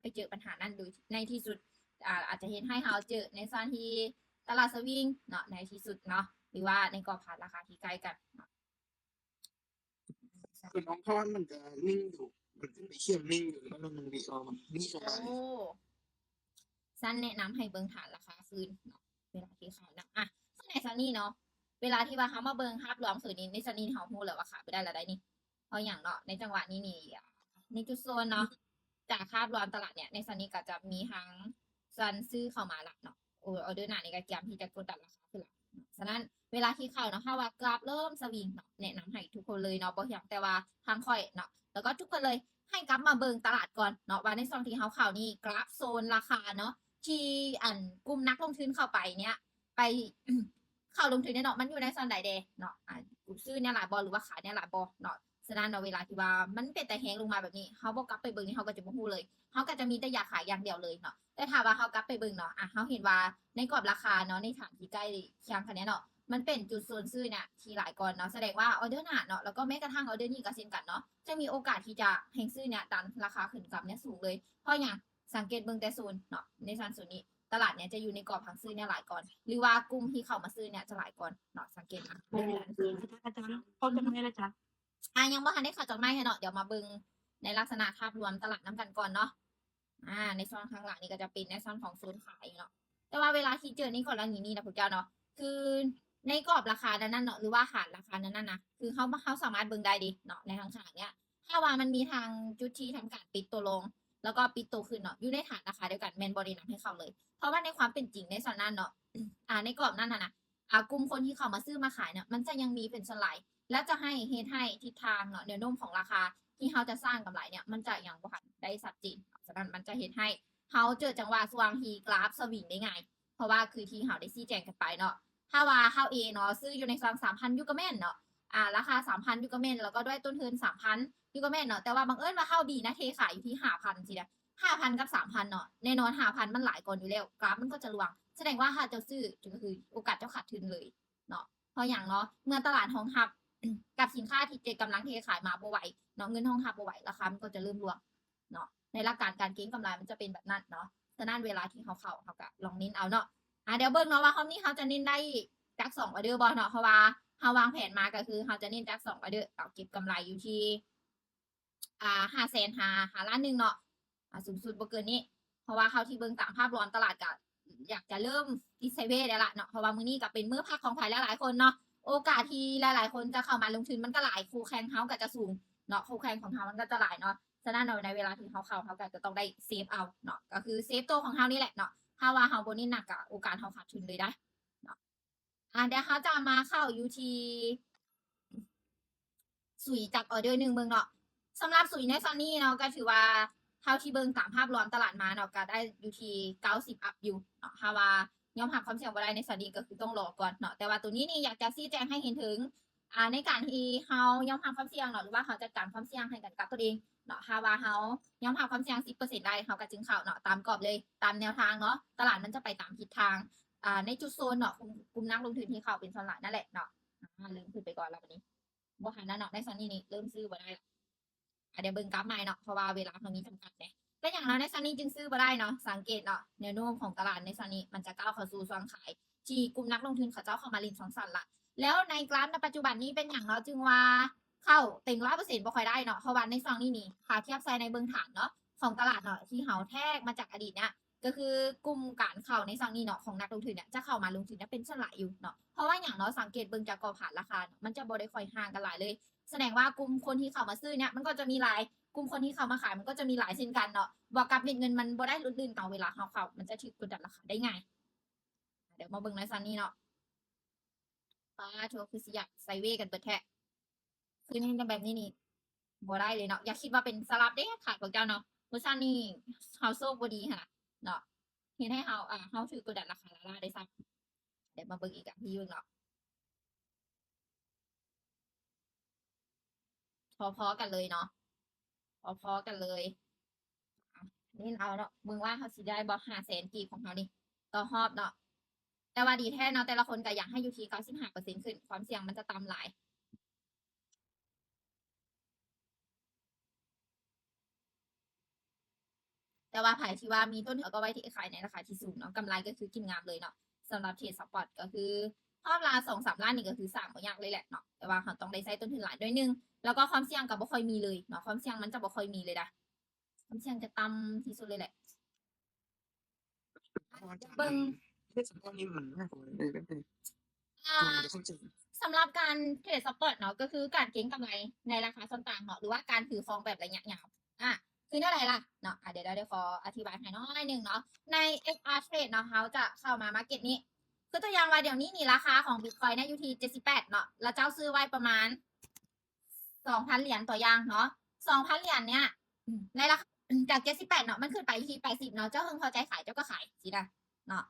ໄປເຈີບັນຫານັ້ນໂດຍໃນທີ່ສຸດ ອາ ອາດຈະເຮັດໃຫ້ເຮົາເຈີໃນສ່ວນທີ່ຕະຫຼາດສະວິງເນາະ ໃນທີ່ສຸດເນາະ ຫຼືວ່າໃນກອບຜ່ານລາຄາທີ່ໃກ້ກັນເນາະ. ຄືນ້ອງຄະວັນມັນກະນິ່ງຢູ່ ມັນຂຶ້ນໄປຂຽນນິ່ງຢູ່ ແລ້ວມັນມີ ເອີ ມັນມີສອງອັນ. ໂອ້ ຊັ້ນແນະນຳໃຫ້ເບິ່ງຖານລາຄາຄືນເນາະ ເວລາທີ່ເຂົ້ານຳ ອາ ໃນຊັ້ນນີ້ເນາະ ເວລາທີ່ວ່າເຮົາມາເບິ່ງພາບລວມຄືນນີ້ ໃນຊັ້ນນີ້ເຮົາຮູ້ແລ້ວວ່າຂາຍບໍ່ໄດ້ແລ້ວໃດນີ້. ເພາະຫຍັງເນາະ ໃນຈັງຫວະນີ້ນີ້ ໃນຈຸດໂຊນເນາະ ຈາກພາບລວມຕະຫຼາດເນີ້ຍ ໃນຊັ້ນນີ້ກໍຈະມີທັງສ່ວນຊື້ເຂົ້າມາລະເນາະ ໂອ ອໍເດີໜ້ານີ້ກໍກຽມທີ່ຈະກົດດັນລາຄາຂຶ້ນລະ. ສະນັ້ນເວລາທີ່ເຂົ້າເນາະ ຖ້າວ່າກຣາຟເລີ່ມສະວິງເນາະ ແນະນຳໃຫ້ທຸກຄົນເລີຍເນາະ ບໍ່ພຽງແຕ່ວ່າທາງຂ້ອຍເນາະ ແລ້ວກໍທຸກຄົນເລີຍ ໃຫ້ກັບມາເບິ່ງຕະຫຼາດກ່ອນເນາະ ວ່າໃນຊ່ວງທີ່ເຮົາເຂົ້ານີ້ ກຣາຟໂຊນລາຄາເນາະ ທີ່ອັນກຸ່ມນັກລົງທຶນເຂົ້າໄປເນີ້ຍ ໄປ ເຂົ້າລົງທຶນເນາະ ມັນຢູ່ໃນສ່ວນໃດແດ່ເນາະ ອາ ຊື້ແນວຫຼາຍບໍ່ ຫຼືວ່າຂາຍແນວຫຼາຍບໍ່ເນາະ. ສະນັ້ນເນາະ ເວລາທີ່ວ່າມັນເປັນຕາແຮງລົງມາແບບນີ້ ເຮົາບໍ່ກັບໄປເບິ່ງນີ້ ເຮົາກໍຈະບໍ່ຮູ້ເລີຍ ເຮົາກໍຈະມີແຕ່ຢາກຂາຍຢ່າງດຽວເລີຍເນາະ. ແຕ່ຖ້າວ່າເຮົາກັບໄປເບິ່ງເນາະ ອາ ເຮົາເຫັນວ່າໃນກອບລາຄາເນາະ ໃນຖານທີ່ໃກ້ຄຽງກັນເນຍເນາະ ມັນເປັນຈຸດໂຊນຊື້ເນຍທີ່ຫຼາຍກ່ອນເນາະ ສະແດງວ່າອໍເດີໜ້າເນາະ ແລ້ວກໍແມ້ກະທັ່ງອໍເດີນີ້ກໍເຊັ່ນກັນເນາະ ຈະມີໂອກາດທີ່ຈະແຮງຊື້ເນຍດັນລາຄາຂຶ້ນກັບເນຍສູງເລີຍ. ເພາະຫຍັງ? ສັງເກດເບິ່ງແຕ່ໂຊນເນາະ ໃນໂຊນໂຊນນີ້ ຕະຫຼາດເນຍຈະຢູ່ໃນກອບທາງຊື້ເນຍຫຼາຍກ່ອນ ຫຼືວ່າກຸ່ມທີ່ເຂົ້າມາຊື້ເນຍຈະຫຼາຍກ່ອນເນາະ ສັງເກດມາ. ອາຈານ ຂໍຈັກໜ້ອຍນະຈະ ອາ ຍັງບໍ່ທັນໄດ້ເຂົ້າຈັກໜ້ອຍເນາະ ດຽວມາເບິ່ງໃນລັກສະນະພາບລວມຕະຫຼາດນຳກັນກ່ອນເນາະ. ອາ ໃນຊ່ອງທາງຫຼັງນີ້ກໍຈະເປັນໃນຊ່ອງຂອງໂຊນຂາຍເນາະ ແຕ່ວ່າເວລາທີ່ເຈີໃນກໍລະນີນີ້ນະພວກເຈົ້າເນາະ ຄືໃນກອບລາຄານັ້ນໆເນາະ ຫຼືວ່າຖານລາຄານັ້ນໆນະ ຄືເຮົາ ເຮົາສາມາດເບິ່ງໄດ້ເດເນາະ ໃນທາງຂ້າງເນຍ ຖ້າວ່າມັນມີທາງຈຸດທີ່ທຳການປິດໂຕລົງ ແລ້ວກໍປິດໂຕຂຶ້ນເນາະ ຢູ່ໃນຖານລາຄາດຽວກັນ ແມ່ນບໍ່ແນະນຳໃຫ້ເຂົ້າເລີຍ. ເພາະວ່າໃນຄວາມເປັນຈິງໃນສ່ວນນັ້ນເນາະ ອາ ໃນກອບນັ້ນຫັ້ນນະ ອາ ກຸ່ມຄົນທີ່ເຂົ້າມາຊື້ມາຂາຍເນາະ ມັນຈະຍັງມີເປັນສ່ວນຫຼາຍ ແລະ ຈະໃຫ້ ເຮັດໃຫ້ທິດທາງເນາະ ແນວໂນ້ມຂອງລາຄາທີ່ເຮົາຈະສ້າງກຳໄລເນຍ ມັນຈະຍັງບໍ່ທັນໄດ້ຊັດເຈນ. ສະນັ້ນມັນຈະເຮັດໃຫ້ເຮົາເຈີຈັງຫວະຊ່ວງທີ່ກຣາຟສະວິງໄດ້ງ່າຍ ເພາະວ່າຄືທີ່ເຮົາໄດ້ຊີ້ແຈງກັນໄປເນາະ ຖ້າວ່າເຮົາເອງເນາະ ຊື້ຢູ່ໃນຊ່ວງສາມພັນຢູ່ກໍແມ່ນເນາະ ອາ ລາຄາສາມພັນຢູ່ກໍແມ່ນ ແລ້ວກໍດ້ວຍຕົ້ນທຶນສາມພັນຢູ່ກໍແມ່ນເນາະ ແຕ່ວ່າບັງເອີນວ່າເຮົາບີນະ ເທຂາຍຢູ່ທີ່ຫ້າພັນຊີ້ນະ ຫ້າພັນກັບສາມພັນເນາະ ແນ່ນອນຫ້າພັນມັນຫຼາຍກ່ອນຢູ່ແລ້ວ ກຣາຟມັນກໍຈະລ່ວງ ສະແດງວ່າຖ້າເຈົ້າຊື້ ກໍຄືໂອກາດເຈົ້າຂາດທຶນເລີຍເນາະ. ເພາະຫຍັງເນາະ? ເມື່ອຕະຫຼາດຮອງຮັບກັບສິນຄ້າທີ່ເຈັດກຳລັງເທຂາຍມາບໍ່ໄຫວເນາະ ເງິນຮອງຮັບບໍ່ໄຫວ ລາຄາມັນກໍຈະເລີ່ມລ່ວງເນາະ ໃນຫຼັກການການເກັງກຳໄລມັນຈະເປັນແບບນັ້ນເນາະ. ສະນັ້ນເວລາທີ່ເຮົາເຂົ້າ ເຮົາກໍລອງເນັ້ນເອົາເນາະ. ອາ ດຽວເບິ່ງເນາະວ່າຮອບນີ້ເຮົາຈະເນັ້ນໄດ້ຈັກສອງອໍເດີບໍ່ເນາະ ເພາະວ່າເຮົາວາງແຜນມາກໍຄືເຮົາຈະເນັ້ນຈັກສອງອໍເດີ ເອົາເກັບກຳໄລຢູ່ທີ່ ອາ ຫ້າແສນຫາ ຫາລ້ານໜຶ່ງເນາະ ອາ ສູງສຸດບໍ່ເກີນນີ້ ເພາະວ່າເທົ່າທີ່ເບິ່ງຕາມພາບລວມຕະຫຼາດກະຢາກຈະເລີ່ມຕິດໄຊເວແລ້ວລະເນາະ ເພາະວ່າມື້ນີ້ກະເປັນມື້ພັກຂອງໃຜຫຼາຍໆຄົນເນາະ ໂອກາດທີ່ຫຼາຍໆຄົນຈະເຂົ້າມາລົງທຶນມັນກະຫຼາຍ ຄູ່ແຂ່ງເຮົາກະຈະສູງເນາະ ຄູ່ແຂ່ງຂອງເຮົາມັນກະຈະຫຼາຍເນາະ. ສະນັ້ນເນາະ ໃນເວລາທີ່ເຮົາເຂົ້າ ເຮົາກະຈະຕ້ອງໄດ້ເຊບເອົາເນາະ ກະຄືເຊບໂຕຂອງເຮົານີ້ແຫຼະເນາະ ຖ້າວ່າເຮົາບໍ່ເນັ້ນໜັກກະໂອກາດເຮົາຂາດທຶນເລີຍໄດ໋ເນາະ. ອາ ດຽວເຮົາຈະມາເຂົ້າຢູ່ທີ່ສຸຍຈັກອໍເດີໜຶ່ງເບິ່ງເນາະ. ສຳລັບສຸຍໃນຊັນນີ້ເນາະ ກໍຖືວ່າເທົ່າທີ່ເບິ່ງຕາມພາບລວມຕະຫຼາດມາເນາະ ກໍໄດ້ຢູ່ທີ່ເກົ້າສິບອັບຢູ່ເນາະ. ຖ້າວ່າຍອມຮັບຄວາມສ່ຽງບໍ່ໄດ້ໃນຊັນນີ້ ກໍຄືຕ້ອງລໍກ່ອນເນາະ. ແຕ່ວ່າໂຕນີ້ນີ້ຢາກຈະຊີ້ແຈງໃຫ້ເຫັນເຖິງ ອາ ໃນການທີ່ເຮົາຍອມຮັບຄວາມສ່ຽງເນາະ ຫຼືວ່າເຮົາຈັດການຄວາມສ່ຽງໃຫ້ກັນກັບຕົນເອງເນາະ. ຖ້າວ່າເຮົາຍອມຮັບຄວາມສ່ຽງສິບເປີເຊັນໄດ້ ເຮົາກໍຈຶ່ງເຂົ້າເນາະ ຕາມກອບເລີຍ ຕາມແນວທາງເນາະ. ຕະຫຼາດມັນຈະໄປຕາມທິດທາງ ອາ ໃນຈຸດໂຊນເນາະ ກຸ່ມ ກຸ່ມນັກລົງທຶນທີ່ເຂົ້າເປັນສ່ວນຫຼາຍນັ້ນແຫຼະເນາະ. ອາ ເລີ່ມຂຶ້ນໄປກ່ອນແລ້ວບັດນີ້ ບໍ່ທັນນະເນາະ ໃນຊັນນີ້ນີ້ເລີ່ມຊື້ບໍ່ໄດ້ລະ. ອາ ດຽວເບິ່ງກຣາຟໃໝ່ເນາະ ເພາະວ່າເວລາເຮົາມີຈຳກັດເດ້. ເປັນຫຍັງເນາະ ໃນຊັນນີ້ຈຶ່ງຊື້ບໍ່ໄດ້ເນາະ? ສັງເກດເນາະ ແນວໂນ້ມຂອງຕະຫຼາດໃນຊັນນີ້ ມັນຈະກ້າວເຂົ້າສູ່ຊ່ວງຂາຍ ທີ່ກຸ່ມນັກລົງທຶນເຂົາເຈົ້າເຂົ້າມາຫຼິ້ນຊ່ວງສັ້ນລະ. ແລ້ວໃນກຣາຟໃນປັດຈຸບັນນີ້ເປັນຫຍັງເນາະ ຈຶ່ງວ່າເຂົ້າເຕັມຮ້ອຍເປີເຊັນບໍ່ຄ່ອຍໄດ້ເນາະ? ເພາະວ່າໃນຊ່ວງນີ້ນີ້ ຖ້າທຽບໃສ່ໃນເບິ່ງຖານເນາະ ຂອງຕະຫຼາດເນາະ ທີ່ເຮົາແທກມາຈາກອະດີດເນຍ ກໍຄືກຸ່ມການເຂົ້າໃນຊ່ວງນີ້ເນາະ ຂອງນັກລົງທຶນເນຍ ຈະເຂົ້າມາລົງທຶນເນຍເປັນສ່ວນຫຼາຍຢູ່ເນາະ. ເພາະວ່າຫຍັງເນາະ? ສັງເກດເບິ່ງຈາກກອບຜ່ານລາຄາເນາະ ມັນຈະບໍ່ໄດ້ຄ່ອຍຫ່າງກັນຫຼາຍເລີຍ. ສະແດງວ່າກຸ່ມຄົນທີ່ເຂົ້າມາຊື້ເນຍ ມັນກໍຈະມີຫຼາຍ, ກຸ່ມຄົນທີ່ເຂົ້າມາຂາຍ ມັນກໍຈະມີຫຼາຍເຊັ່ນກັນເນາະ. ບວກກັບເມັດເງິນມັນບໍ່ໄດ້ຫຼຸດລື່ນເນາະ ເວລາເຮົາເຂົ້າ ມັນຈະຖືກກົດດັນລາຄາໄດ້ງ່າຍ. ດຽວມາເບິ່ງໃນຊັ້ນນີ້ເນາະ. ປາໂທ ຄືຊິຢາກໄຊເວກັນເບິດແທ້. ຄືແນວແບບນີ້ນີ້ບໍ່ໄດ້ເລີຍເນາະ. ຢ່າຄິດວ່າເປັນສະຫຼັບເດ້ຂາດພວກເຈົ້າເນາະ. ເພາະຊັ້ນນີ້ເຮົາໂຊກບໍ່ດີຫັ້ນນະເນາະ ເຮັດໃຫ້ເຮົາ ອາ ເຮົາຖືກກົດດັນລາຄາລ້າໆໄດ້ຊ້ຳ. ດຽວມາເບິ່ງອີກອັນທີໜຶ່ງເນາະ. ພໍໆກັນເລີຍເນາະ ພໍໆກັນເລີຍ. ອາ ເນັ້ນເອົາເນາະ ເບິ່ງວ່າເຮົາຊິໄດ້ບໍ່ ຫ້າແສນກີບຂອງເຮົານີ້ຕໍ່ຮອບເນາະ. ແຕ່ວ່າດີແທ້ເນາະ ແຕ່ລະຄົນກໍຢາກໃຫ້ຢູ່ທີ່ເກົ້າສິບຫ້າເປີເຊັນຂຶ້ນ ຄວາມສ່ຽງມັນຈະຕ່ຳຫຼາຍ. ແຕ່ ຕ່ວ່າໃຜທີ່ວ່າມີຕົ້ນທຶນ ເຮົາກໍໄວ້ເທຣດຂາຍໃນລາຄາທີ່ສູງເນາະ ກຳໄລກໍຄືກິນງາມເລີຍເນາະ. ສຳລັບເທຣດສະປອດກໍຄືຮອບລະສອງສາມລ້ານນີ້ກໍຄືສ້າງບໍ່ຍາກເລີຍແຫຼະເນາະ ແຕ່ວ່າເຮົາຕ້ອງໄດ້ໃຊ້ຕົ້ນທຶນຫຼາຍໜ້ອຍໜຶ່ງ ແລ້ວກໍຄວາມສ່ຽງກໍບໍ່ຄ່ອຍມີເລີຍເນາະ ຄວາມສ່ຽງມັນຈະບໍ່ຄ່ອຍມີເລີຍນະ ຄວາມສ່ຽງຈະຕ່ຳທີ່ສຸດເລີຍແຫຼະ. ເບິ່ງ ເທຣດສະປອດນີ້ມັນໜ້າກວ່າເລີຍ ອ່າ ສຳລັບການເທຣດສະປອດເນາະ ກໍຄືການເກັງກຳໄລໃນລາຄາສ່ວນຕ່າງເນາະ ຫຼືວ່າການຖືຄອງແບບໄລຍະຍາວ ອ່າ ຄືແນວໃດລະເນາະ. ອ່າ ດຽວ ດຽວຂໍອະທິບາຍໃຫ້ໜ້ອຍໜຶ່ງເນາະ. ໃນ ເອັຟອາເທຣດ ເນາະ ເຮົາຈະເຂົ້າມາ Market ນີ້ ຄືຕົວຢ່າງວ່າດຽວນີ້ນີ້ ລາຄາຂອງ Bitcoin ເນຍຢູ່ທີ່ເຈັດສິບແປດເນາະ ແລ້ວເຈົ້າຊື້ໄວ້ປະມານສອງພັນຫຼຽນ ຕົວຢ່າງເນາະ ສອງພັນຫຼຽນເນຍ ອາ ໃນລາຄາ ອາ ຈາກເຈັດສິບແປດເນາະ ມັນຂຶ້ນໄປທີ່ແປດສິບເນາະ ເຈົ້າເຖິງພໍໃຈຂາຍ ເຈົ້າກໍຂາຍຊີ້ນະເນາະ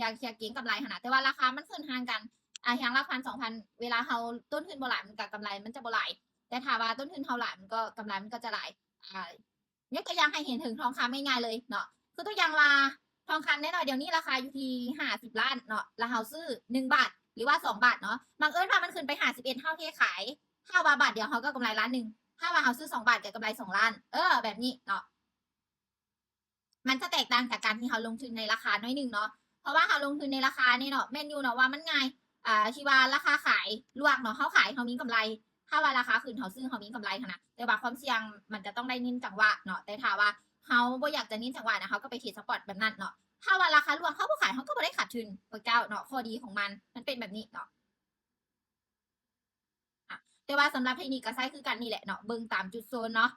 ຢາກ ຢາກເກັງກຳໄລຫັ້ນນະ. ແຕ່ວ່າລາຄາມັນຂຶ້ນຫ່າງກັນ ອ່າ ຢ່າງລະພັນ ສອງພັນ ເວລາເຮົາຕົ້ນທຶນບໍ່ຫຼາຍ ມັນກໍກຳໄລມັນຈະບໍ່ຫຼາຍ ແຕ່ຖ້າວ່າຕົ້ນທຶນເຮົາຫຼາຍ ມັນກໍກຳໄລມັນກໍຈະຫຼາຍ. ອ່າ ຍົກຕົວຢ່າງໃຫ້ເຫັນເຖິງທອງຄຳງ່າຍໆເລີຍເນາະ ຄືຕົວຢ່າງວ່າທອງຄຳແນ່ນອນດຽວນີ້ລາຄາຢູ່ທີ່ຫ້າສິບລ້ານເນາະ ແລ້ວເຮົາຊື້ໜຶ່ງບາດ ຫຼືວ່າສອງບາດເນາະ ບັງເອີນວ່າມັນຂຶ້ນໄປຫ້າສິບເອັດ ເຮົາເທຂາຍ ຖ້າວ່າບາດດຽວເຮົາກໍກຳໄລລ້ານໜຶ່ງ ຖ້າວ່າເຮົາຊື້ສອງບາດກໍກຳໄລສອງລ້ານ ເອີ ແບບນີ້ເນາະ. ມັນຈະແຕກຕ່າງຈາກການທີ່ເຮົາລົງທຶນໃນລາຄາໜ້ອຍໜຶ່ງເນາະ ເພາະວ່າເຮົາລົງທຶນໃນລາຄານີ້ເນາະ ແມ່ນຢູ່ເນາະວ່າມັນງ່າຍ ອ່າ ທີ່ວ່າລາຄາຂາຍລ່ວງເນາະ ເຮົາຂາຍເຮົາມີກຳໄລ ຖ້າວ່າລາຄາຂຶ້ນເຮົາຊື້ເຮົາມີກຳໄລຫັ້ນນະ ແຕ່ວ່າຄວາມສ່ຽງມັນຈະຕ້ອງໄດ້ເນັ້ນຈັງຫວະເນາະ. ແຕ່ຖ້າວ່າເຮົາບໍ່ຢາກຈະເນັ້ນຈັງຫວະນະ ເຮົາກໍໄປເທຣດສະປອດແບບນັ້ນເນາະ ຖ້າວ່າລາຄາລ່ວງເຮົາບໍ່ຂາຍ ເຮົາກໍບໍ່ໄດ້ຂາດທຶນພວກເຈົ້າເນາະ ຂໍ້ດີຂອງມັນ ມັນເປັນແບບນີ້ເນາະ. ອ່ະ ແຕ່ວ່າສຳລັບເທັກນິກກໍໃຊ້ຄືກັນນີ້ແຫຼະເນາະ ເບິ່ງຕາມຈຸດໂຊນເນາະ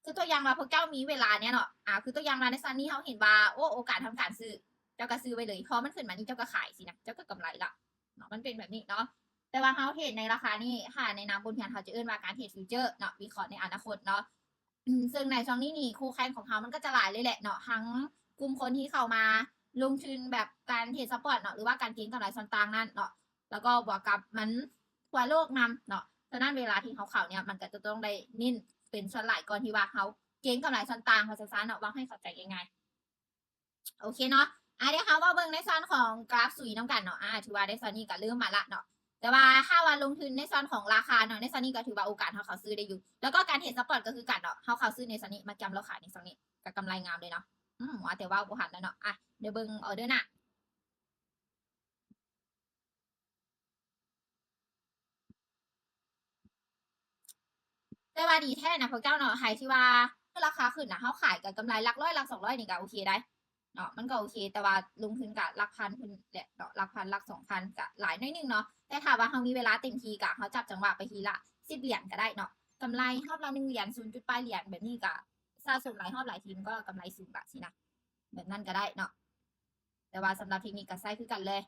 ຄືຕົວຢ່າງວ່າພວກເຈົ້າມີເວລາເນຍເນາະ ອ່າ ຄືຕົວຢ່າງວ່າໃນຊັນນີ້ເຮົາເຫັນວ່າ ໂອ້ ໂອກາດທຳການຊື້ ເຈົ້າກໍຊື້ໄວ້ເລີຍ ພໍມັນຂຶ້ນມານີ້ເຈົ້າກໍຂາຍຊີ້ນະ ເຈົ້າກໍກຳໄລລະເນາະ ມັນເປັນແບບນີ້ເນາະ. ແຕ່ວ່າເຮົາເທຣດໃນລາຄານີ້ ຖ້າໃນນາມບົດຮຽນເຮົາຈະເອີ້ນວ່າການເທຣດຟິວເຈີເນາະ ວິເຄາະໃນອະນາຄົດເນາະ. ອືມ ເຊິ່ງໃນຊ່ວງນີ້ນີ້ ຄູ່ແຂ່ງຂອງເຮົາມັນກໍຈະຫຼາຍເລີຍແຫຼະເນາະ ທັງກຸ່ມຄົນທີ່ເຂົ້າມາລົງທຶນແບບການເທຣດສະປອດເນາະ ຫຼືວ່າການເກັງກຳໄລສ່ວນຕ່າງນັ້ນເນາະ ແລ້ວກໍບວກກັບມັນທົ່ວໂລກນຳເນາະ. ສະນັ້ນເວລາທີ່ເຮົາເຂົ້າເນຍ ມັນກໍຈະຕ້ອງໄດ້ເນັ້ນເປັນສ່ວນຫຼາຍກ່ອນທີ່ວ່າເຮົາເກັງກຳໄລສ່ວນຕ່າງ ວ່າຊັ້ນໆເນາະ ເວົ້າໃຫ້ເຂົ້າໃຈງ່າຍໆ. ໂອເຄເນາະ ອ່າ ດຽວເຮົາມາເບິ່ງໃນສ່ວນຂອງກຣາຟສຸຍນຳກັນເນາະ. ອ່າ ຖືວ່າໃນສ່ວນນີ້ກໍເລີ່ມມາລະເນາະ ແຕ່ວ່າຖ້າວ່າລົງທຶນໃນສ່ວນຂອງລາຄາເນາະ ໃນສ່ວນນີ້ກໍຖືວ່າໂອກາດເຮົາເຂົ້າຊື້ໄດ້ຢູ່ ແລ້ວກໍການເທຣດສະປອດກໍຄືກັນເນາະ ເຮົາເຂົ້າຊື້ໃນສ່ວນນີ້ ມາກຳລາວຂາຍໃນຊ່ອງນີ້ ກໍກຳໄລງາມເລີຍເນາະ. ອືມ ວ່າແຕ່ເວົ້າບໍ່ທັນແລ້ວເນາະ. ອ່ະ ດຽວເບິ່ງອໍເດີໜ້າ. ແຕ່ວ່າດີແທ້ນະພວກເຈົ້າເນາະ ໃຜທີ່ວ່າລາຄາຂຶ້ນນະ ເຮົາຂາຍກໍກຳໄລຫຼັກຮ້ອຍ ຫຼັກສອງຮ້ອຍນີ້ກໍໂອເຄໄດ໋ເນາະ ມັນກໍໂອເຄ ແຕ່ວ່າລົງທຶນກໍຫຼັກພັນພຸ້ນແຫຼະເນາະ ຫຼັກພັນ ຫຼັກສອງພັນ ກໍຫຼາຍໜ້ອຍໜຶ່ງເນາະ. ແຕ່ຖ້າວ່າເຮົາມີເວລາເຕັມທີ່ ກໍເຮົາຈັບຈັງຫວະໄປທີລະສິບຫຼຽນກໍໄດ້ເນາະ ກຳໄລຮອບລະໜຶ່ງຫຼຽນ ສູນຈຸດປາຍຫຼຽນ ແບບນີ້ກໍສະສົມຫຼາຍຮອບຫຼາຍທີ ມັນກໍກຳໄລສູງລະຊີ້ນະ ແບບນັ້ນກໍໄດ້ເນາະ. ແຕ່ວ່າສຳລັບເທັກນິກກໍໃຊ້ຄືກັນເລີຍ.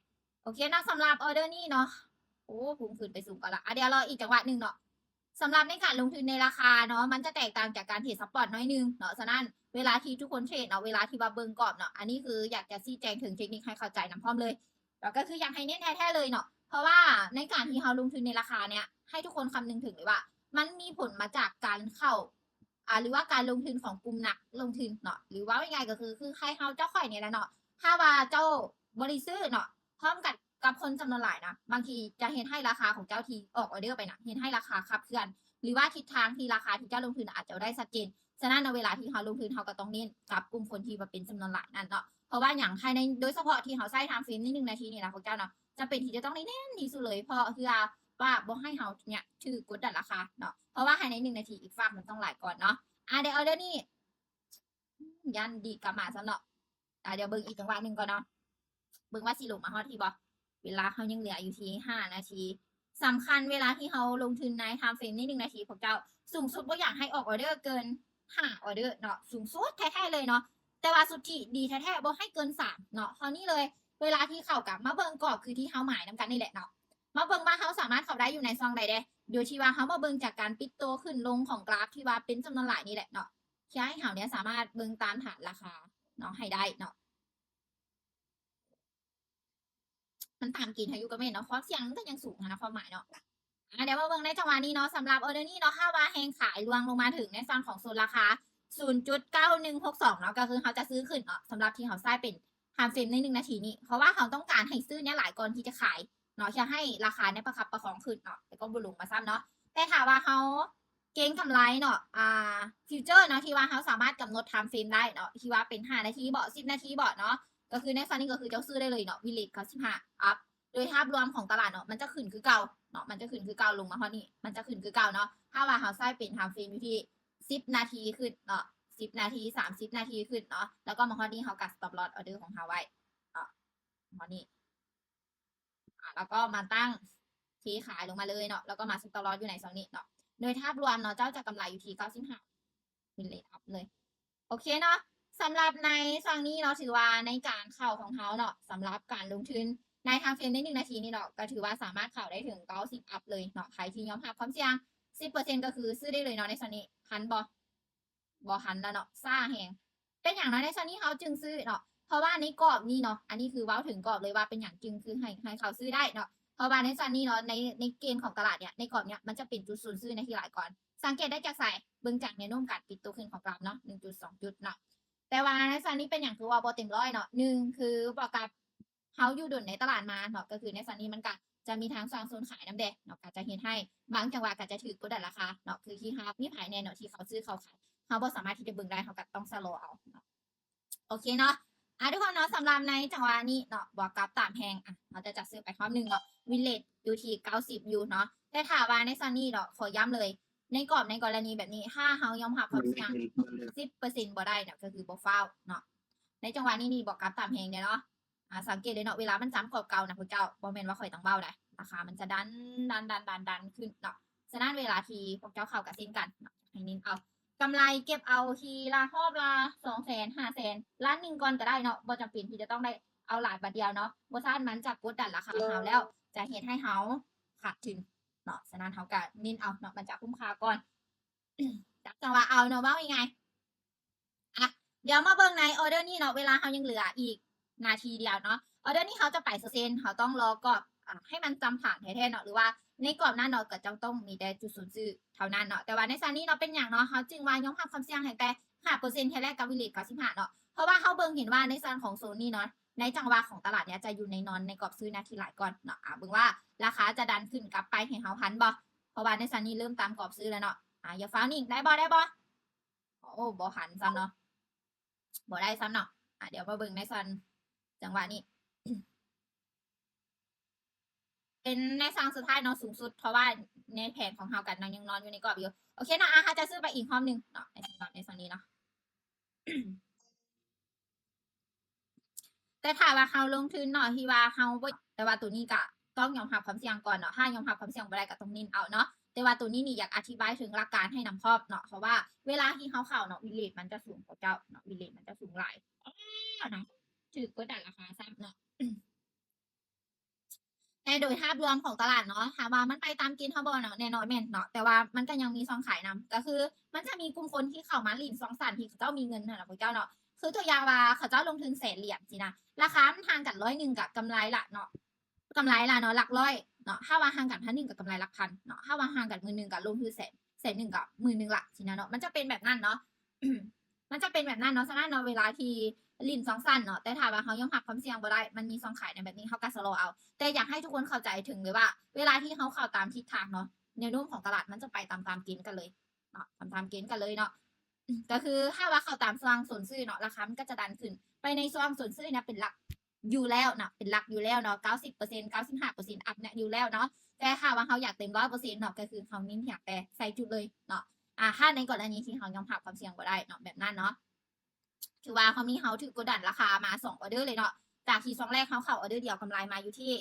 ໂອເຄເນາະ ສຳລັບອໍເດີນີ້ເນາະ ໂອ້ ພຸ່ງຂຶ້ນໄປສູງກ່ອນລະ. ອ່ະ ດຽວລໍອີກຈັງຫວະໜຶ່ງເນາະ. ສຳລັບໃນການລົງທຶນໃນລາຄາເນາະ ມັນຈະແຕກຕ່າງຈາກການເທຣດສະປອດໜ້ອຍໜຶ່ງເນາະ. ສະນັ້ນເວລາທີ່ທຸກຄົນເທຣດເນາະ ເວລາທີ່ວ່າເບິ່ງກອບເນາະ ອັນນີ້ຄືຢາກຈະຊີ້ແຈງເຖິງເທັກນິກໃຫ້ເຂົ້າໃຈນຳພ້ອມເລີຍ ແລ້ວກໍຄືຢາກໃຫ້ເນັ້ນແທ້ໆເລີຍເນາະ ເພາະວ່າໃນການທີ່ເຮົາລົງທຶນໃນລາຄາເນຍ ໃຫ້ທຸກຄົນຄຳນຶງເຖິງເລີຍວ່າ ມັນມີຜົນມາຈາກການເຂົ້າ ອ່າ ຫຼືວ່າການລົງທຶນຂອງກຸ່ມນັກລົງທຶນເນາະ ຫຼືເວົ້າງ່າຍໆກໍຄື ຄືຄ້າຍເຮົາເຈົ້າຂ້ອຍນີ້ແຫຼະເນາະ. ຖ້າວ່າເຈົ້າບໍ່ໄດ້ຊື້ເນາະ ພ້ອມກັນກັບຄົນຈຳນວນຫຼາຍນະ ບາງທີຈະເຮັດໃຫ້ລາຄາຂອງເຈົ້າທີ່ອອກອໍເດີໄປນະ ເຮັດໃຫ້ລາຄາຂັບເຄື່ອນ ຫຼືວ່າທິດທາງທີ່ລາຄາທີ່ເຈົ້າລົງທຶນອາດຈະບໍ່ໄດ້ຊັດເຈນ. ສະນັ້ນເນາະ ເວລາທີ່ເຮົາລົງທຶນ ເຮົາກໍຕ້ອງເນັ້ນກັບກຸ່ມຄົນທີ່ວ່າເປັນຈຳນວນຫຼາຍນັ້ນເນາະ. ເພາະວ່າຫຍັງ ໃຫ້ໃນ ໂດຍສະເພາະທີ່ເຮົາໃຊ້ທາມເຟຣມໃນໜຶ່ງນາທີນີ້ນະພວກເຈົ້າເນາະ ຈຳເປັນທີ່ຈະຕ້ອງໄດ້ເນັ້ນທີ່ສຸດເລີຍ ເພາະເພື່ອວ່າບໍ່ໃຫ້ເຮົາເນຍຖືກກົດດັນລາຄາເນາະ ເພາະວ່າພາຍໃນໜຶ່ງນາທີອີກຟາກມັນຕ້ອງຫຼາຍກ່ອນເນາະ. ອ່າ ແຕ່ອໍເດີນີ້ ຢ້ານດີດກັບມາຊ້ຳເນາະ. ອ່າ ດຽວເບິ່ງອີກຈັງຫວະໜຶ່ງກ່ອນເນາະ ເບິ່ງວ່າຊິລົງມາຮອດພີ້ບໍ່ ເວລາເຮົາຍັງເຫຼືອຢູ່ທີ່ຫ້ານາທີ. ສຳຄັນເວລາທີ່ເຮົາລົງທຶນໃນທາມເຟຣມໃນໜຶ່ງນາທີ ພວກເຈົ້າ ສູງສຸດບໍ່ຢາກໃຫ້ອອກອໍເດີເກີນຫ້າອໍເດີເນາະ ສູງສຸດແທ້ໆເລີຍເນາະ. ແຕ່ວ່າສຸດທີ່ດີແທ້ໆບໍ່ໃຫ້ເກີນສາມເນາະ ເທົ່ານີ້ເລີຍ. ເວລາທີ່ເຂົ້າກໍມາເບິ່ງກອບຄືທີ່ເຮົາໝາຍນຳກັນນີ້ແຫຼະເນາະ ມາເບິ່ງວ່າເຮົາສາມາດເຂົ້າໄດ້ຢູ່ໃນຊ່ອງໃດແດ່ ໂດຍທີ່ວ່າເຮົາມາເບິ່ງຈາກການປິດໂຕຂຶ້ນລົງຂອງກຣາຟທີ່ວ່າເປັນຈຳນວນຫຼາຍນີ້ແຫຼະເນາະ ທີ່ໃຫ້ເຮົາເນຍສາມາດເບິ່ງຕາມຖານລາຄາເນາະ ໃຫ້ໄດ້ເນາະ. ມັນຕາມເກນພາຍຸກໍແມ່ນເນາະ ຄວາມສ່ຽງມັນກໍຍັງສູງຫັ້ນນະ ຄວາມໝາຍເນາະ. ອ່າ ດຽວມາເບິ່ງໃນຈັງຫວະນີ້ເນາະ ສຳລັບອໍເດີນີ້ເນາະ ຖ້າວ່າແຮງຂາຍລວງລົງມາເຖິງໃນສ່ວນຂອງໂຊນລາຄາສູນຈຸດເກົ້າໜຶ່ງຫົກສອງເນາະ ກໍຄືເຮົາຈະຊື້ຂຶ້ນເນາະ ສຳລັບທີ່ເຮົາໃຊ້ເປັນທາມເຟຣມໃນໜຶ່ງນາທີນີ້ ເພາະວ່າເຮົາຕ້ອງການໃຫ້ຊື້ເນຍຫຼາຍກ່ອນທີ່ຈະຂາຍເນາະ ເພື່ອໃຫ້ລາຄາເນຍປະຄັບປະຄອງຂຶ້ນເນາະ ແລ້ວກໍບໍ່ລົງມາຊ້ຳເນາະ. ແຕ່ຖ້າວ່າເຮົາ ເກັງກຳໄລເນາະ ອ່າ future ເນາະ ທີ່ວ່າເຮົາສາມາດກຳນົດ time frame ໄດ້ເນາະ ທີ່ວ່າເປັນຫ້ານາທີບໍ ສິບນາທີບໍເນາະ ກໍຄືໃນສ່ວນນີ້ກໍຄືເຈົ້າຊື້ໄດ້ເລີຍເນາະ win rate ເກົ້າສິບຫ້າ up ໂດຍພາບລວມຂອງຕະຫຼາດເນາະ ມັນຈະຂຶ້ນຄືເກົ່າເນາະ ມັນຈະຂຶ້ນຄືເກົ່າ ລົງມາຮອດນີ້ ມັນຈະຂຶ້ນຄືເກົ່າເນາະ ຖ້າວ່າເຮົາໃຊ້ເປັນ time frame ຢູ່ທີ່ສິບນາທີຂຶ້ນເນາະ ສິບນາທີ ສາມສິບນາທີຂຶ້ນເນາະ ແລ້ວກໍມາຮອດນີ້ເຮົາກໍ stop loss order ຂອງເຮົາໄວ້ເນາະ ຮອດນີ້ ອາ ແລ້ວກໍມາຕັ້ງທີ່ຂາຍລົງມາເລີຍເນາະ ແລ້ວກໍມາ stop loss ຢູ່ໃນຊ່ອງນີ້ເນາະ ໂດຍພາບລວມເນາະ ເຈົ້າຈະກຳໄລຢູ່ທີ່ເກົ້າສິບຫ້າ win rate up ເລີຍ ໂອເຄເນາະ ສຳລັບໃນຊ່ອງນີ້ເນາະ ຖືວ່າໃນການເຂົ້າຂອງເຮົາເນາະ ສຳລັບການລົງທຶນໃນ time frame ໃນໜຶ່ງນາທີນີ້ເນາະ ກໍຖືວ່າສາມາດເຂົ້າໄດ້ເຖິງເກົ້າສິບ up ເລີຍເນາະ ໃຜທີ່ຍອມຮັບຄວາມສ່ຽງ ສິບເປີເຊັນ ກໍຄືຊື້ໄດ້ເລີຍເນາະ ໃນຊ່ອງນີ້ ທັນບໍ່? ບໍ່ທັນແລ້ວເນາະ ຊ້າແຮງ ເປັນຫຍັງເນາະ ໃນຊ່ອງນີ້ເຮົາຈຶ່ງຊື້ເນາະ ເພາະວ່າໃນກອບນີ້ເນາະ ອັນນີ້ຄືເວົ້າເຖິງກອບເລີຍວ່າເປັນຫຍັງຈຶ່ງຄືໃຫ້ ໃຫ້ເຂົາຊື້ໄດ້ເນາະ ເພາະວ່າໃນຊ່ອງນີ້ເນາະ ໃນ ໃນເກນຂອງຕະຫຼາດເນີ້ຍ ໃນກອບເນີ້ຍ ມັນຈະເປັນຈຸດສູນຊື້ໃນທີ່ຫຼາຍກ່ອນ ສັງເກດໄດ້ຈາກໃສ? ເບິ່ງຈາກແນວໂນ້ມການປິດໂຕຂຶ້ນຂອງກຣາຟເນາະ ໜຶ່ງຈຸດສອງຈຸດເນາະ ແຕ່ວ່າໃນຊ່ອງນີ້ເປັນຫຍັງຄືວ່າບໍ່ເຕັມຮ້ອຍເນາະ ໜຶ່ງຄືບວກກັບ ເຮົາຢູ່ດົນໃນຕະຫຼາດມາເນາະ ກໍຄືໃນຊ່ອງນີ້ມັນກະຈະມີທັງຊ່ວງໂຊນຂາຍນຳແດ່ເນາະ ກະຈະເຮັດໃຫ້ບາງຈັງຫວະກະຈະຖືກກົດດັນລາຄາເນາະ ຄືທີ່ເຮົາມີໃຜແດ່ເນາະທີ່ເຂົາຊື້ເຂົາຂາຍ ເຮົາບໍ່ສາມາດທີ່ຈະເບິ່ງໄດ້ ເຮົາກະຕ້ອງຊະລໍເອົາເນາະ ໂອເຄເນາະ ອາ ທຸກຄົນເນາະ ສຳລັບໃນຈັງຫວະນີ້ເນາະ ບວກກັບຕາມແຮງ ອາ ເຮົາຈະຈັດຊື້ໄປຮອບໜຶ່ງເນາະ win rate ຢູ່ທີ່ເກົ້າສິບຢູ່ເນາະ ແຕ່ຖ້າວ່າໃນຊ່ອງນີ້ເນາະ ຂໍຢ້ຳເລີຍ ໃນກອບໃນກໍລະນີແບບນີ້ ຖ້າເຮົາຍອມຮັບຄວາມສ່ຽງສິບເປີເຊັນບໍ່ໄດ້ເນາະ ກໍຄືບໍ່ຟ້າວເນາະ ໃນຈັງຫວະນີ້ນີ້ ບວກກັບຕາມແຮງເດ້ເນາະ ອາ ສັງເກດເລີຍເນາະ ເວລາມັນຈ້ຳກອບເກົ່ານະພວກເຈົ້າ ບໍ່ແມ່ນວ່າຂ້ອຍຕ້ອງເວົ້າໃດ໋ ລາຄາມັນຈະດັນ ດັນ ດັນ ດັນ ດັນຂຶ້ນເນາະ ສະນັ້ນເວລາທີ່ພວກເຈົ້າເຂົ້າກະເຊັ່ນກັນເນາະ ໃຫ້ເນັ້ນເອົາກຳໄລ ເກັບເອົາທີລະຮອບລະສອງແສນ ຫ້າແສນ ລ້ານໜຶ່ງກ່ອນກະໄດ້ເນາະ ບໍ່ຈຳເປັນທີ່ຈະຕ້ອງໄດ້ເອົາຫຼາຍບາດດຽວເນາະ ບໍ່ຊັ້ນມັນຈະກົດດັນລາຄາເຮົາ ແລ້ວຈະເຮັດໃຫ້ເຮົາຂາດທຶນເນາະ ສະນັ້ນເຮົາກະເນັ້ນເອົາເນາະ ມັນຈະຄຸ້ມຄ່າກ່ອນ ຈັບຈັງຫວະເອົາເນາະ ເວົ້າງ່າຍໆ ອະ ດຽວມາເບິ່ງໃນອໍເດີນີ້ເນາະ ເວລາເຮົາຍັງເຫຼືອອີກນາທີດຽວເນາະ ອໍເດີນີ້ເຮົາຈະໄປເປີເຊັນ ເຮົາຕ້ອງລໍກອບ ອາ ໃຫ້ມັນຈຳຖານແທ້ໆເນາະ ຫຼືວ່າໃນກອບນັ້ນເນາະ ກໍຈະຕ້ອງມີແຕ່ຈຸດສູນຊື້ເທົ່ານັ້ນເນາະ ແຕ່ວ່າໃນຊ່ອງນີ້ເນາະ ເປັນຫຍັງເນາະ ເຮົາຈຶ່ງວ່າຍອມຮັບຄວາມສ່ຽງໃຫ້ແຕ່ຫ້າເປີເຊັນແທ້ແລະ ກັບ win rate ເກົ້າສິບຫ້າເນາະ ເພາະວ່າເຮົາເບິ່ງເຫັນວ່າໃນສ່ວນຂອງໂຊນນີ້ເນາະ ໃນຈັງຫວະຂອງຕະຫຼາດເນີ້ຍ ຈະຢູ່ໃນນອນໃນກອບຊື້ນະທີ່ຫຼາຍກ່ອນເນາະ ອາ ເບິ່ງວ່າລາຄາຈະດັນຂຶ້ນກັບໄປໃຫ້ເຮົາທັນບໍ່ ເພາະວ່າໃນຊ່ອງນີ້ເລີ່ມຕາມກອບຊື້ແລ້ວເນາະ ອາ ຢ່າຟ້າວນິ່ງ ໄດ້ບໍ່ ໄດ້ບໍ່? ໂອ້ ບໍ່ທັນຊ້ຳເນາະ ບໍ່ໄດ້ຊ້ຳເນາະ ອາ ດຽວມາເບິ່ງໃນສ່ວນຈັງຫວະນີ້ ເປັນໃນຊ່ວງສຸດທ້າຍເນາະ ສູງສຸດ ເພາະວ່າໃນແຜນຂອງເຮົາກະຍັງນອນຢູ່ໃນກອບຢູ່ ໂອເຄເນາະ ອາ ເຮົາຈະຊື້ໄປອີກຮອບໜຶ່ງເນາະ ໃນສຳລັບໃນຊ່ວງນີ້ເນາະ ແຕ່ຖ້າວ່າເຮົາລົງທຶນເນາະ ທີ່ວ່າເຮົາບໍ່ ແຕ່ວ່າໂຕນີ້ກະຕ້ອງຍອມຮັບຄວາມສ່ຽງກ່ອນເນາະ ຖ້າຍອມຮັບຄວາມສ່ຽງບໍ່ໄດ້ກະຕ້ອງເນັ້ນເອົາເນາະ ແຕ່ວ່າໂຕນີ້ນີ້ຢາກອະທິບາຍເຖິງຫຼັກການໃຫ້ນຳພ້ອມເນາະ ເພາະວ່າເວລາທີ່ເຮົາເຂົ້າເນາະ win rate ມັນຈະສູງກວ່າເຈົ້າເນາະ win rate ມັນຈະສູງຫຼາຍ ເອີ ເນາະ ຖືກກົດດັນລາຄາຊ້ຳເນາະ ແຕ່ໂດຍພາບລວມຂອງຕະຫຼາດເນາະ ຖາມວ່າມັນໄປຕາມເກນເຮົາບໍ່ເນາະ ແນ່ນອນແມ່ນເນາະ ແຕ່ວ່າມັນກໍຍັງມີຊ່ອງຂາຍນຳ ກໍຄືມັນຈະມີກຸ່ມຄົນທີ່ເຂົ້າມາຫຼິ້ນຊ່ອງສັ້ນທີ່ເຂົາເຈົ້າມີເງິນຫັ້ນນະພວກເຈົ້າເນາະ ຄືຕົວຢ່າງວ່າເຂົາເຈົ້າລົງທຶນແສນຫຼຽນຊີ້ນະ ລາຄາມັນຫ່າງກັນຮ້ອຍໜຶ່ງກໍກຳໄລລະເນາະ ກຳໄລລະເນາະ ຫຼັກຮ້ອຍເນາະ ຖ້າວ່າຫ່າງກັນພັນໜຶ່ງກໍກຳໄລຫຼັກພັນເນາະ ຖ້າວ່າຫ່າງກັນໝື່ນໜຶ່ງກໍລົງທຶນແສນ ແສນໜຶ່ງກໍໝື່ນໜຶ່ງລະຊີ້ນະເນາະ ມັນຈະເປັນແບບນັ້ນເນາະ ມັນຈະເປັນແບບນັ້ນເນາະ ສະນັ້ນເນາະ ເວລາທີ່ຫຼິ້ນຊ່ອງສັ້ນເນາະ ແຕ່ຖ້າວ່າເຮົາຍອມຮັບຄວາມສ່ຽງບໍ່ໄດ້ ມັນມີຊ່ອງຂາຍໃນແບບນີ້ ເຮົາກໍຊະລໍເອົາ ແຕ່ຢາກໃຫ້ທຸກຄົນເຂົ້າໃຈເຖິງເລີຍວ່າ ເວລາທີ່ເຮົາເຂົ້າຕາມທິດທາງເນາະ ແນວໂນ້ມຂອງຕະຫຼາດມັນຈະໄປຕາມ ຕາມເກນກັນເລີຍເນາະ ຕາມ ຕາມເກນກັນເລີຍເນາະ ກໍຄືຖ້າວ່າເຂົ້າຕາມຊ່ວງໂຊນຊື້ເນາະ ລາຄາມັນກໍຈະດັນຂຶ້ນໄປໃນຊ່ວງໂຊນຊື້ເນາະ ເປັນຫຼັກ ຢູ່ແລ້ວເນາະ ເປັນຫຼັກຢູ່ແລ້ວເນາະ ເກົ້າສິບເປີເຊັນ ເກົ້າສິບຫ້າເປີເຊັນ ອັບເນຍຢູ່ແລ້ວເນາະ ແຕ່ຖ້າວ່າເຮົາຢາກເຕັມຮ້ອຍເປີເຊັນເນາະ ກໍຄືເຮົາເນັ້ນພຽງແຕ່ໃສ່ຈຸດເລີຍເນາະ ອາ ຖ້າໃນກໍລະນີທີ່ເຮົາຍອມຮັບຄວາມສ່ຽງບໍ່ໄດ້ເນາະ ແບບນັ້ນເນາະ ຖືວ່າຮອບນີ້ເຮົາຖືກກົດດັນລາຄາມາສອງອໍເດີເລີຍເນາະ ຈາກທີ່ຊ່ວງແລກເຮົາເຂົ້າອໍເດີດຽວກຳໄລມາຢູ່ທີ່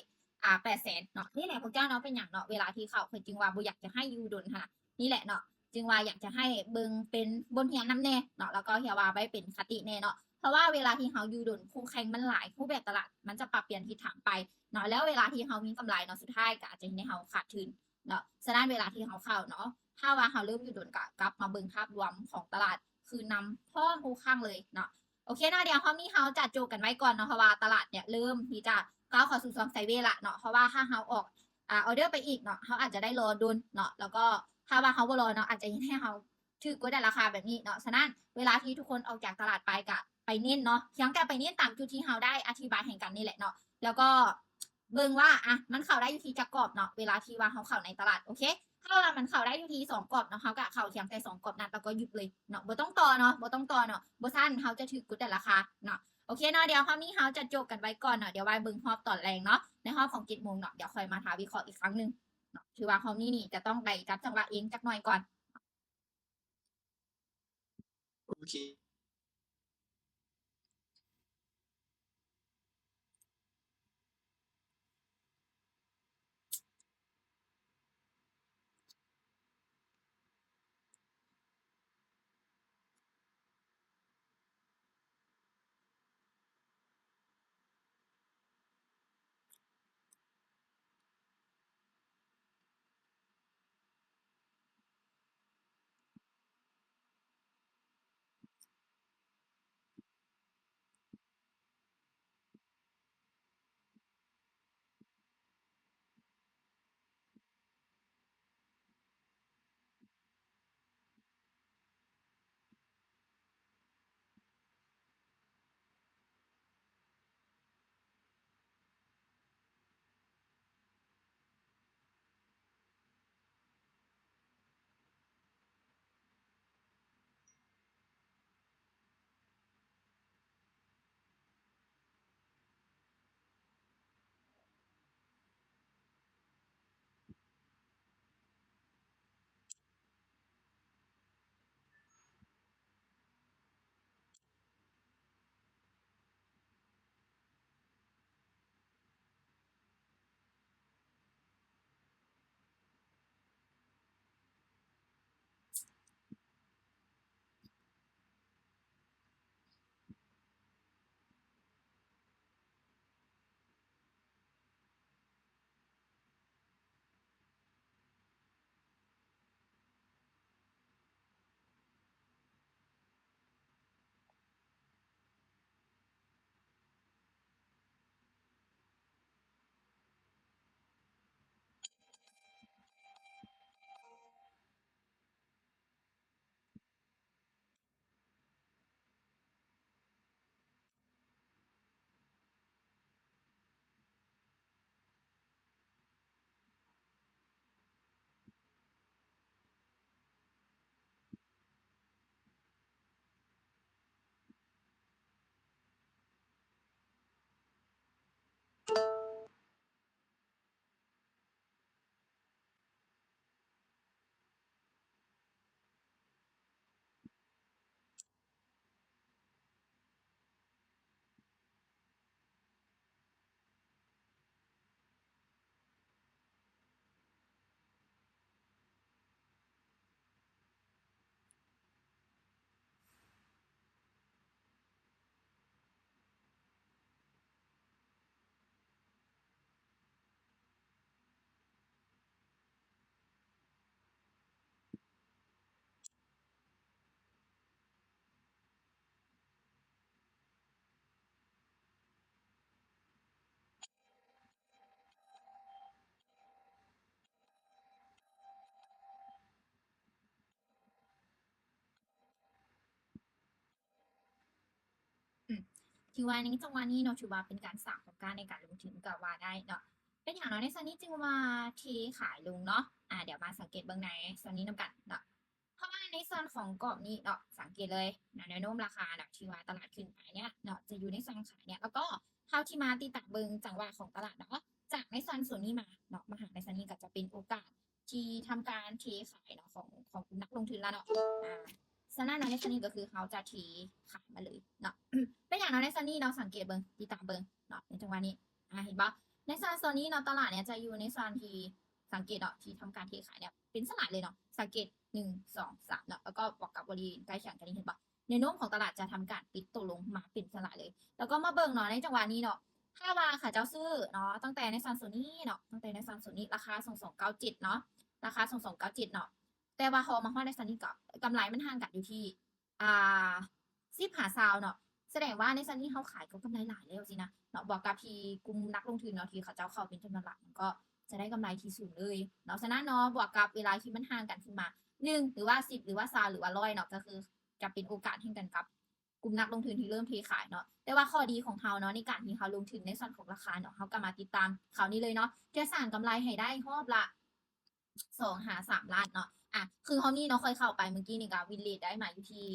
ອາ ແປດແສນເນາະ ນີ້ແຫຼະພວກເຈົ້າເນາະ ເປັນຫຍັງເນາະ ເວລາທີ່ເຂົ້າ ຂ້ອຍຈຶ່ງວ່າບໍ່ຢາກຈະໃຫ້ຢູ່ດົນຫັ້ນນະ ນີ້ແຫຼະເນາະ ຈຶ່ງວ່າຢາກຈະໃຫ້ເບິ່ງເປັນບົດຮຽນນຳແດ່ເນາະ ແລ້ວກໍເຮັດວ່າໄວ້ເປັນຄະຕິແດ່ເນາະ ເພາະວ່າເວລາທີ່ເຮົາຢູ່ດົນ ຄູ່ແຂ່ງມັນຫຼາຍ ຮູບແບບຕະຫຼາດມັນຈະປັບປ່ຽນທິດທາງໄປເນາະ ແລ້ວເວລາທີ່ເຮົາມີກຳໄລເນາະ ສຸດທ້າຍກໍອາດຈະເຮັດໃຫ້ເຮົາຂາດທຶນເນາະ ສະນັ້ນເວລາທີ່ເຮົາເຂົ້າເນາະ ຖ້າວ່າເຮົາເລີ່ມຢູ່ດົນ ກໍກັບມາເບິ່ງພາບລວມຂອງຕະຫຼາດຄືນນຳພ້ອມທຸກຄັ້ງເລີຍເນາະ ໂອເຄເນາະ ດຽວຮອບນີ້ເຮົາຈະໂຈະກັນໄວ້ກ່ອນເນາະ ເພາະວ່າຕະຫຼາດເນຍເລີ່ມທີ່ຈະກ້າວເຂົ້າສູ່ຊ່ວງໄຊເວລະເນາະ ເພາະວ່າຖ້າເຮົາອອກ ອາ ອໍເດີໄປອີກເນາະ ເຮົາອາດຈະໄດ້ລໍດົນເນາະ ແລ້ວກໍຖ້າວ່າເຮົາບໍ່ລໍເນາະ ອາດຈະເຮັດໃຫ້ເຮົາຖືກກົດດັນລາຄາແບບນີ້ເນາະ ສະນັ້ນເວລາທີ່ທຸກຄົນອອກຈາກຕະຫຼາດໄປກະໄປເນັ້ນເນາະ ພຽງແຕ່ໄປເນັ້ນຕາມຈຸດທີ່ເຮົາໄດ້ອະທິບາຍໃຫ້ກັນນີ້ແຫຼະເນາະ ແລ້ວກໍເບິ່ງວ່າ ອະ ມັນເຂົ້າໄດ້ຢູ່ທີ່ຈັກກອບເນາະ ເວລາທີ່ວ່າເຮົາເຂົ້າໃນຕະຫຼາດ ໂອເຄ ຖ້າວ່າມັນເຂົ້າໄດ້ຢູ່ທີ່ສອງກອບເນາະ ເຮົາກໍເຂົ້າພຽງແຕ່ສອງກອບນັ້ນ ແລ້ວກໍຢຸດເລີຍເນາະ ບໍ່ຕ້ອງຕໍ່ເນາະ ບໍ່ຕ້ອງຕໍ່ເນາະ ບໍ່ຊັ້ນເຮົາຈະຖືກກົດຕັດລາຄາເນາະ. ໂອເຄເນາະ ດຽວຮອບນີ້ເຮົາຈະຈົບກັນໄວ້ກ່ອນເນາະ ດຽວໄວ້ເບິ່ງຮອບຕອນແລງເນາະ ໃນຮອບຂອງເຈັດໂມງເນາະ ດຽວຄ່ອຍມາທາວິເຄາະອີກຄັ້ງໜຶ່ງເນາະ. ຖືວ່າຮອບນີ້ນີ້ຈະຕ້ອງໄດ້ຈັບຈັງຫວະເອງຈັກໜ້ອຍກ່ອນ. ໂອເຄ. ອືມ ຖືວ່າໃນຈັງຫວະນີ້ເນາະ ຖືວ່າເປັນການສ້າງຄວາມກ້າໃນການລົງທຶນກໍວ່າໄດ້ເນາະ. ເປັນຫຍັງເນາະ ໃນສ່ວນນີ້ຈຶ່ງວ່າເທຂາຍລົງເນາະ? ອາ ດຽວມາສັງເກດເບິ່ງໃນສ່ວນນີ້ນຳກັນເນາະ. ເພາະວ່າໃນສ່ວນຂອງກອບນີ້ເນາະ ສັງເກດເລີຍເນາະ ແນວໂນ້ມລາຄາເນາະ ທີ່ວ່າຕະຫຼາດຂຶ້ນໄປເນຍເນາະ ຈະຢູ່ໃນສ່ວນຂາຍເນຍ ແລ້ວກໍເຮົາທີ່ມາຕິດຕາມເບິ່ງຈັງຫວະຂອງຕະຫຼາດເນາະ ຈາກໃນສ່ວນໂຊນນີ້ມາເນາະ ມາຫາໃນສ່ວນນີ້ກໍຈະເປັນໂອກາດທີ່ທຳການເທຂາຍເນາະ ຂອງ ຂອງກຸ່ມນັກລົງທຶນລະເນາະ. ອາ ສະນັ້ນເນາະ ໃນສ່ວນນີ້ກໍຄືເຮົາຈະເທຂາຍມາເລີຍເນາະ. ເປັນຫຍັງເນາະ ໃນສ່ວນນີ້ເນາະ ສັງເກດເບິ່ງ ຕິດຕາມເບິ່ງເນາະ ໃນຈັງຫວະນີ້ ອາ ເຫັນບໍ່ ໃນສ່ວນ ໂຊນນີ້ເນາະ ຕະຫຼາດເນຍຈະຢູ່ໃນສ່ວນທີ່ ສັງເກດເນາະ ທີ່ທຳການເທຂາຍເນຍ ເປັນສະຫຼາຍເລີຍເນາະ ສັງເກດ ໜຶ່ງ ສອງ ສາມເນາະ ແລ້ວກໍບວກກັບບໍລິເວນໃກ້ຄຽງກັນນີ້ ເຫັນບໍ່ ແນວໂນ້ມຂອງຕະຫຼາດຈະທຳການປິດໂຕລົງມາເປັນສະຫຼາຍເລີຍ. ແລ້ວກໍມາເບິ່ງເນາະ ໃນຈັງຫວະນີ້ເນາະ ຖ້າວ່າເຂົາເຈົ້າຊື້ເນາະ ຕັ້ງແຕ່ໃນສ່ວນໂຊນນີ້ເນາະ ຕັ້ງແຕ່ໃນສ່ວນໂຊນນີ້ ລາຄາ ສອງສອງເກົ້າເຈັດ ເນາະ ລາຄາ ສອງສອງເກົ້າເຈັດ ເນາະ ແຕ່ວ່າເຂົາເອົາມາຮອດໃນສ່ວນນີ້ ກໍກຳໄລມັນຫ່າງກັນຢູ່ທີ່ ອ່າ ສິບຫາຊາວເນາະ ສະແດງວ່າໃນສ່ວນນີ້ເຮົາຂາຍກໍກຳໄລຫຼາຍແລ້ວຊີ້ນະເນາະ ບວກກັບທີ່ກຸ່ມນັກລົງທຶນເນາະ ທີ່ເຂົາເຈົ້າເຂົ້າເປັນຈຳນວນຫຼາຍ ມັນກໍຈະໄດ້ກຳໄລທີ່ສູງເລີຍເນາະ. ສະນັ້ນເນາະ ບວກກັບເວລາທີ່ມັນຫ່າງກັນຂຶ້ນມາ ໜຶ່ງ ຫຼືວ່າ ສິບ ຫຼືວ່າ ຊາວ ຫຼືວ່າ ຮ້ອຍ ເນາະ ກໍຄືຈະເປັນໂອກາດໃຫ້ກັນກັບກຸ່ມນັກລົງທຶນທີ່ເລີ່ມເທຂາຍເນາະ. ແຕ່ວ່າຂໍ້ດີຂອງເຮົາເນາະ ໃນການທີ່ເຮົາລົງທຶນໃນສ່ວນຂອງລາຄາເນາະ ເຮົາກໍມາຕິດຕາມເຂົານີ້ເລີຍເນາະ ຈະສ້າງກຳໄລໃຫ້ໄດ້ຮອບລະ ສອງຫາສາມລ້ານເນາະ. ອ່ະ ຄືຮອບນີ້ເນາະ ຂ້ອຍເຂົ້າໄປມື້ກີ້ນີ້ກໍ win rate ໄດ້ມາຢູ່ທີ່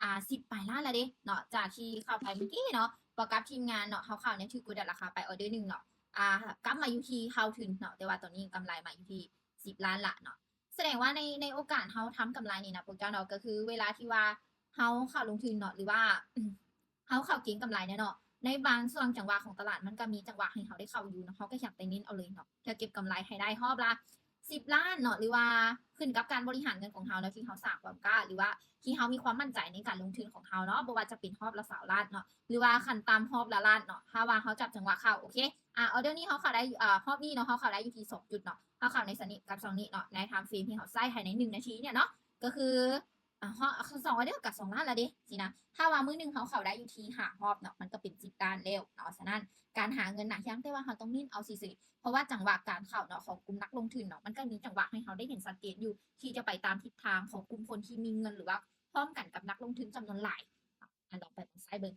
ອ່າ ສິບປາຍລ້ານແລ້ວເດ້ເນາະ ຈາກທີ່ເຂົ້າໄປມື້ກີ້ເນາະ ປະກັບທີມງານເນາະ ເຮົາເຂົ້າໃນຖືກກົດດັດລາຄາໄປ order ໜຶ່ງເນາະ ອ່າ ກັບມາຢູ່ທີ່ເທົ່າທຶນເນາະ ແຕ່ວ່າຕອນນີ້ກຳໄລມາຢູ່ທີ່ສິບລ້ານລະເນາະ. ສະແດງວ່າໃນ ໃນໂອກາດເຮົາທຳກຳໄລນີ້ນະພວກເຈົ້າເນາະ ກໍຄືເວລາທີ່ວ່າເຮົາເຂົ້າລົງທຶນເນາະ ຫຼືວ່າ ເຮົາເຂົ້າເກັງກຳໄລແນ່ເນາະ ໃນບາງຊ່ວງຈັງຫວະຂອງຕະຫຼາດ ມັນກໍມີຈັງຫວະໃຫ້ເຮົາໄດ້ເຂົ້າຢູ່ເນາະ ເຮົາກໍຢາກໄດ້ເນັ້ນເອົາເລີຍເນາະ ເພື່ອເກັບກຳໄລໃຫ້ໄດ້ຮອບລະສິບລ້ານເນາະ ຫຼືວ່າຂຶ້ນກັບການບໍລິຫານເງິນຂອງເຮົາເນາະ ທີ່ເຮົາສ້າງຄວາມກ້າ ຫຼືວ່າທີ່ເຮົາມີຄວາມໝັ້ນໃຈໃນການລົງທຶນຂອງເຮົາເນາະ ບໍ່ວ່າຈະເປັນຮອບລະຊາວລ້ານເນາະ ຫຼືວ່າຂັ້ນຕ່ຳຮອບລະລ້ານເນາະ. ຖ້າວ່າເຮົາຈັບຈັງຫວະເຂົ້າ ໂອເຄ ອ່າ order ນີ້ເຮົາເຂົ້າໄດ້ ອ່າ ຮອບນີ້ເນາະ ເຮົາເຂົ້າໄດ້ຢູ່ທີ່ສອງຈຸດເນາະ ເຮົາເຂົ້າໃນຊະນິດກັບຊ່ອງນີ້ເນາະ ໃນ time frame ທີ່ເຮົາໃຊ້ພາຍໃນໜຶ່ງນາທີເນຍເນາະ ກໍຄື ອ່າ ຮອບ ສອງ order ກໍສອງລ້ານລະເດ້ຊີ້ນະ. ຖ້າວ່າມື້ໜຶ່ງເຮົາເຂົ້າໄດ້ຢູ່ທີ່ຫ້າຮອບເນາະ ມັນກໍເປັນສິບລ້ານແລ້ວເນາະ. ສະນັ້ນການຫາເງິນນະ ພຽງແຕ່ວ່າເຮົາຕ້ອງເນັ້ນເອົາເສຍໆ ເພາະວ່າຈັງຫວະການເຂົ້າເນາະ ຂອງກຸ່ມນັກລົງທຶນເນາະ ມັນກໍມີຈັງຫວະໃຫ້ເຮົາໄດ້ເຫັນຊັດເຈນຢູ່ ທີ່ຈະໄປຕາມທິດທາງຂອງກຸ່ມຄົນທີ່ມີເງິນ ຫຼືວ່າພ້ອມກັນກັບນັກລົງທຶນຈຳນວນຫຼາຍ. ອັນ ລອງໄປເບິ່ງ ໃຊ້ເບິ່ງ